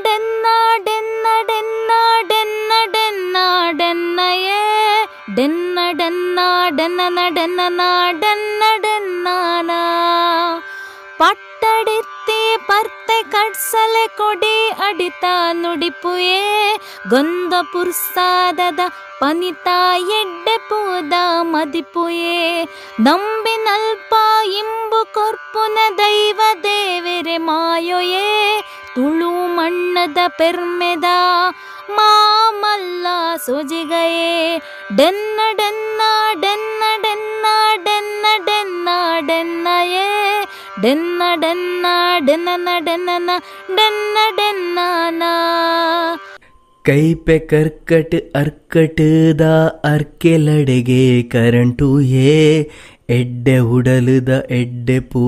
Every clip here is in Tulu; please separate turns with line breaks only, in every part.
ಡೆನ್ನ ಡೆನ್ನ ಡೆನ್ನ ಡೆನ್ನ ಡೆನ್ನ ಡೆನ್ನಯೇ ಡೆನ್ನ ಡೆನ್ನ ಡೆನ್ನನ ಡೆನ್ನನ ಡೆನ್ನ ಡೆನ್ನಾನ ಪಟ್ಟಡಿತ್ತಿ ಪರ್ತೆ ಕಡ್ಸಲೆ ಕೊಡಿ ಅಡಿತ ನುಡಿಪುಯೇ ಗೊಂದ ಪುರ್ಸಾದದ ಪನಿತ ಎಡ್ಡೆ ಪೂದ ಮದಿಪುಯೇ ನಂಬಿನಲ್ಪ ಇಂಬು ಕೊರ್ಪುನ ದೈವ ದೇವೆರೆ ಮಾಯೊಯೇ ತುಳು ಮಣ್ಣದ ಪೆರ್ಮೆದ ಮಾಮಲ್ಲ ಸೊಜಿಗಯೇ ಡೆನ್ನ ಡೆನ್ನ ಡೆನ್ನ ಡೆನ್ನ ಡೆನ್ನ ಡೆನ್ನ ಡೆನ್ನಯೇ ಡೆನ್ನ ಡೆನ್ನ ಡೆನ್ನನ ಡೆನ್ನನ ಡೆನ್ನ ಡೆನ್ನಾನ.
ಕೈಪೆ ಕರ್ಕಟ್ ಅರ್ಕಟದ ಅರ್ಕೆಲಡೆಗೆ ಕರಂಟು ಏ ಎಡ್ಡೆ ಉಡಲುದ ಎಡ್ಡೆ ಪೂ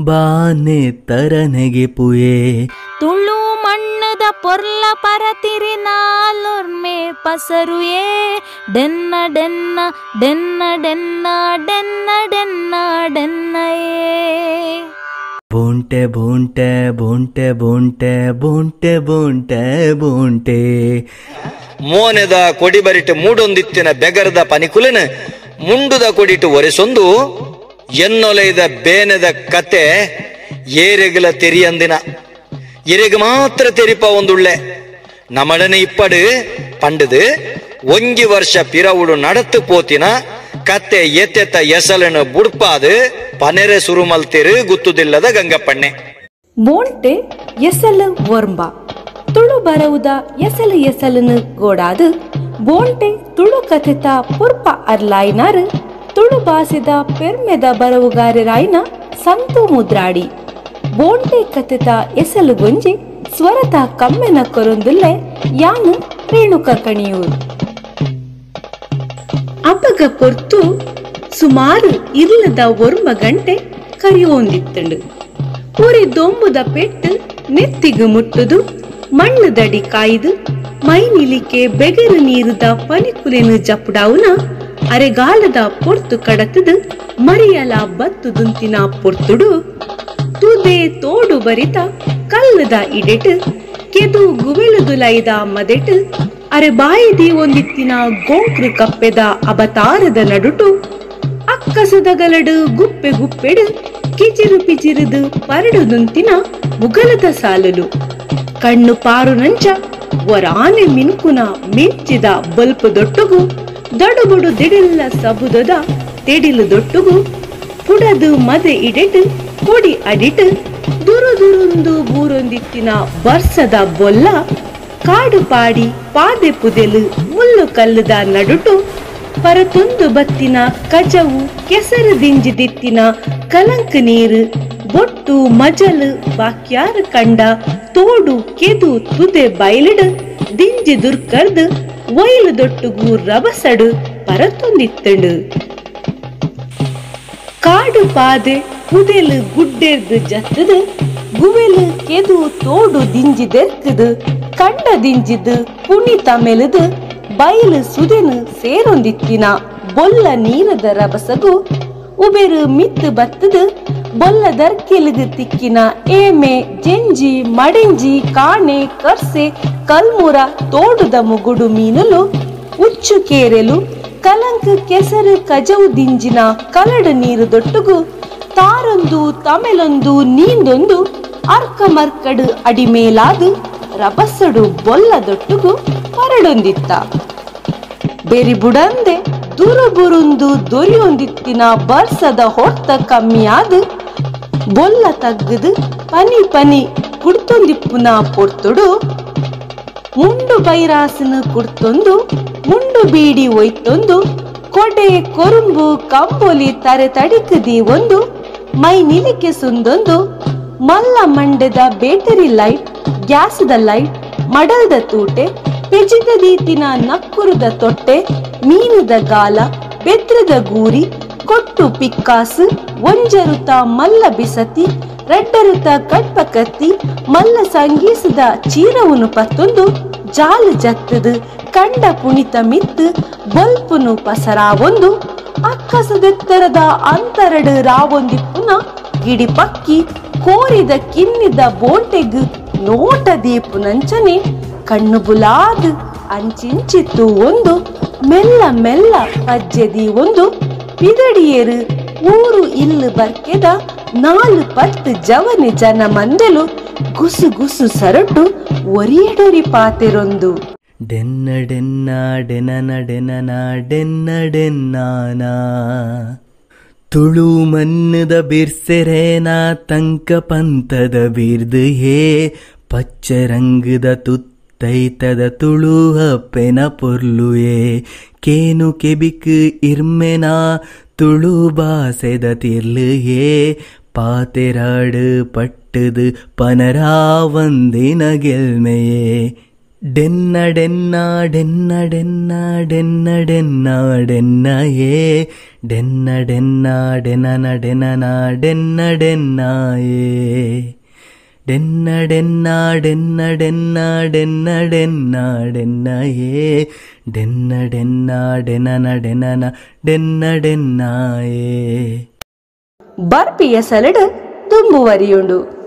ಬಾನೆ ತರನೆಗೆ ಪುಯೇ.
ತುಳು ಮಣ್ಣದ ಪೊರ್ಲ ಪರತಿರಿ ನಾಲೊರ್ಮೆ ಪಸರುಯೇ ಡೆನ್ನ ಡೆನ್ನ ಡೆನ್ನ ಡೆನ್ನ ಡೆನ್ನ ಡೆನ್ನ ಡೆನ್ನಯೇ.
ಬೋಂಟೆ ಬೋಂಟೆ ಬೋಂಟೆ ಬೋಂಟೆ ಬೋಂಟೆ ಬೋಂಟೆ ಬೋಂಟೆ.
ಮೋನೆದ ಕೊಡಿಬರಿಟು ಮೂಡೊಂದಿತ್ತಿನ ಬೆಗರದ ಪನಿಕುಲಿನ ಮುಂಡುದ ಕೊಡಿಟು ಒರೆಸೊಂದು ಎನ್ನೊಲೆದ ಬೇನೆದ ಕತೆ ಏರೆಗಲ ತೆರಿಯಂದಿನ ಎರೆಗ್ ಮಾತ್ರ ತೆರಿಪ ಒಂದುಳ್ಳೆ ನಮಡನೆ ಇಪ್ಪಡು ಪಂಡದು ಒಂಜಿ ವರ್ಷ ಪಿರವುಡು ನಡತು ಪೋತಿನ ಕತೆ ಎತ್ತೆತ್ತ ಎಸಲನ್ನು ಬುಡ್ಪಾದು ಪನೆರೆ ಸುರುಮಲ್ತಿರು ಗುತ್ತುದಿಲ್ಲದ ಗಂಗಪ್ಪಣ್ಣೆ.
ಬೋಂಟೆ ಎಸಲು ಒರ್ಂಬ ತುಳು ಬರವುದ ಎಸಲು ಎಸಲನು ಗೋಡಾದು ಬೋಂಟೆ ತುಳು ಕಥೆತ ಪುರ್ಪ ಅರ್ಲಾಯ್ನಾರು ತುಳು ಬಾಸಿದ ಪೆರ್ಮೆದ ಬರವುಗಾರರಾಯ್ನ ಸಂತು ಮುದ್ರಾಡಿ. ಬೋಂಟೆ ಕಥೆತ ಎಸಲು ಗೊಂಜಿ ಸ್ವರತ ಕಮ್ಮೆನ ಕೊರೊಂದುಲ್ಲೆ ಯಾನು ರೇಣುಕ ಕಣಿಯೂರು. ಅಪಗ ಪೊರ್ತು ಸುಮಾರು ಇರ್ಲದ ಒರ್ಮ ಗಂಟೆ ಕರಿಯೋಂದಿತ್ತಂಡು. ಉರಿ ದೊಂಬುದ ಪೆಟ್ಟು ನೆತ್ತಿಗು ಮುಟ್ಟುದು ಮಣ್ಣುದಡಿ ಕಾಯ್ದು ಮೈ ನಿಲಿಕೆ ಬೆಗರು ನೀರುದ ಪನಿಕುಲೆನು ಜಪುಡಾವುನ ಅರೆಗಾಲದ ಪೊರ್ತು ಕಡತದು ಮರಿಯಲ ಬತ್ತುದುಂತಿನ ಪೊರ್ತುಡು ತುದೆ ತೋಡು ಬರಿತ ಕಲ್ಲದ ಇಡೆಟು ಕೆದು ಗುವೆಲುದುಲೈದ ಮದೆಟು ಅರೆ ಬಾಯಿದಿ ಒಂದಿತ್ತಿನ ಗೋಂಕ್ರು ಕಪ್ಪೆದ ಅವತಾರದ ನಡುಟು ಅಕ್ಕಸದಗಲಡು ಗುಪ್ಪೆ ಗುಪ್ಪೆಡು ಕಿಜಿರು ಪಿಜಿರುದು ಪರಡುದುಂತಿನ ಮುಗಲದ ಸಾಲುಲು ಕಣ್ಣು ಪಾರು ನಂಚ ಒರಾನೆ ಮಿನ್ಕುನ ಮಿಂಚಿದ ಬಲ್ಪು ದೊಟ್ಟುಗು ದಡುಬುಡು ದಿಡಿಲ್ಲ ಸಬುದದ ತೆಡಿಲು ದೊಟ್ಟುಗು ಪುಡದು ಮದೆ ಇಡೆಟು ಕೊಡಿ ಅಡಿಟು ದುರು ದುರುಂದು ಬೂರೊಂದಿತ್ತಿನ ಬರ್ಸದ ಬೊಲ್ಲ ಕಾಡು ಪಾಡಿ ಪಾದೆ ಪುದೆಲು ಮುಳ್ಳು ಕಲ್ಲುದ ನಡುಟು ಪರತೊಂದು ಬತ್ತಿನ ಕಜವು ಕೆಸರು ದಿಂಜಿದಿತ್ತಿನ ಕಲಂಕ ನೀರು ಬೊಟ್ಟು ಮಜಲು ಬಾಕ್ಯಾರು ಕಂಡ ತೋಡು ಕೆದು ತುದೆ ಬಯಲಿಡು ದಿಂಜಿ ದುರ್ಕರ್ದು ಒಯ್ಲು ದೊಟ್ಟುಗು ರಬಸಡು ಪರತೊಂದಿತ್ತಂಡು. ಕಾಡು ಪಾದೆ ಪುದೆಲು ಗುಡ್ಡೆರ್ದು ಜತ್ತದು ಗುವೆಲು ಕೆದು ತೋಡು ದಿಂಜಿದೆರ್ಕದು ಕಂಡ ದಿಂಜಿದು ಪುಣಿ ತಮೆಲುದು ಬಯಲು ಸುದೆನು ಸೇರೊಂದಿತ್ತಿನ ಬೊಲ್ಲ ನೀರದ ರಬಸಗು ಉಬೆರು ಮಿತ್ತು ಬತ್ತದು ಬೊಲ್ಲ ದರ್ಕೆಲುಗು ತಿಕ್ಕಿನ ಏಮೆ ಜೆಂಜಿ ಮಡೆಂಜಿ ಕಾಣೆ ಕರ್ಸೆ ಕಲ್ಮುರ ತೋಡುದ ಮುಗುಡು ಮೀನುಲು ಉಚ್ಚು ಕೇರೆಲು ಕಲಂಕ ಕೆಸರು ಕಜವು ದಿಂಜಿನ ಕಲಡು ನೀರು ದೊಟ್ಟುಗು ತಾರೊಂದು ತಮೆಲೊಂದು ನೀಂದೊಂದು ಅರ್ಕ ಮರ್ಕಡು ಅಡಿಮೇಲಾದು ರಬಸಡು ಬೊಲ್ಲ ದೊಟ್ಟುಗು ಪರಡೊಂದಿತ್ತ. ಬೆರಿಬುಡಂದೆ ದುರುಬುರುಂದು ದೊರಿಯೊಂದಿತ್ತಿನ ಬರ್ಸದ ಹೊರ್ತ ಕಮ್ಮಿಯಾದು ಬೊಲ್ಲ ತಗ್ಗದು ಪನಿ ಪನಿ ಕುಡ್ತೊಂದಿಪ್ಪುನ ಪೊರ್ತುಡು ಮುಂಡು ಬೈರಾಸನು ಕುಡ್ತೊಂದು ಮುಂಡು ಬೀಡಿ ಒಯ್ತೊಂದು ಕೊಡೆ ಕೊರುಂಬು ಕಂಬೊಲಿ ತರೆ ತಡಿಕದಿ ಒಂದು ಮೈ ನಿಲಿಕೆ ಸುಂದೊಂದು ಮಲ್ಲ ಮಂಡೆದ ಬೇಟರಿ ಲೈಟ್ ಗ್ಯಾಸದ ಲೈಟ್ ಮಡಲ್ದ ತೂಟೆ ಪೆಜಿದ ದೀತಿನ ನಕ್ಕುರುದ ತೊಟ್ಟೆ ಮೀನುದ ಗಾಲ ಬೆದ್ರದ ಗೂರಿ ಕೊಟ್ಟು ಪಿಕ್ಕಾಸು ಒಂಜರುತ ಮಲ್ಲ ಬಿಸತಿ ರಡ್ಡರುತ ಕಟ್ಪಕತ್ತಿ ಮಲ್ಲ ಸಂಗೀಸದ ಚೀರವುನು ಪತ್ತೊಂದು ಜಾಲು ಜತ್ತದು ಕಂಡ ಪುಣಿತ ಮಿತ್ತು ಬಲ್ಪುನು ಪಸರಾವೊಂದು ಅಕ್ಕಸದೆತ್ತರದ ಅಂತರಡು ರಾವೊಂದಿಪ್ಪುನ ಗಿಡಿಪಕ್ಕಿ ಕೋರಿದ ಕಿನ್ನಿದ ಬೋಂಟೆಗ್ ನೋಟ ದೀಪುನಂಚನೆ ಕಣ್ಣು ಬುಲಾದ್ ಅಂಚಿಂಚಿತ್ತು ಒಂದು ಮೆಲ್ಲ ಮೆಲ್ಲ ಪಜ್ಜೆದಿ ಒಂದು ಪಿದಡಿಯರು ಊರು ಇಲ್ಲು ಬರ್ಕೆದ 4 10 ಜವನಿ ಜನ ಮಂದೆಲು ಗುಸು ಗುಸು ಸರಟು ಒರಿಯಡೊರಿ ಪಾತೆರೊಂದು.
ಡೆನ್ನ ಡೆನ್ನ ಡೆನನ ಡೆನನ ಡೆನ್ನ ಡೆನ್ನಾನ ತುಳು ಮನ್ನದ ಬಿರ್ಸೆರೇನ ತಂಕ ಪಂತದ ಬಿರ್ದು ಹೇ ಪಚ್ಚರಂಗದ ತುತ್ತೈತದ ತುಳು ಅಪ್ಪೆನ ಪೊರ್ಲುಯೇ ಕೇನು ಕೆಬಿಕ್ ಇರ್ಮೆನ ತುಳು ಬಾಸೆದ ತಿರ್ಲು ಹೇ ಪಾತೆರಾಡು ಪಟ್ಟದು ಪನರಾವಂದಿನ ಗೆಲ್ಮೆಯೇ ಡೆನ್ನ ಡೆನ್ನ ಡೆನ್ನ ಡೆನ್ನ ಡೆನ್ನ ಡೆನ್ನ ಡೆನ್ನ ಏ ಡೆನ್ನ ಡೆನ್ನ ಡೆನನ ಡೆನನ ಡೆನ್ನ ಡೆನ್ನ ಏ ಡೆನ್ನ ಡೆನ್ನ ಡೆನ್ನ ಡೆನ್ನ ಡೆನ್ನ ಡೆನ್ನ ಡೆನ್ನ ಏ ಡೆನ್ನ ಡೆನ್ನ ಡೆನನ ಡೆನನ ಡೆನ್ನ ಡೆನ್ನ ಏ.
ಬರ್ಪಿಯ ಸಲಡು ತುಂಬುವರಿಯುಂಡು.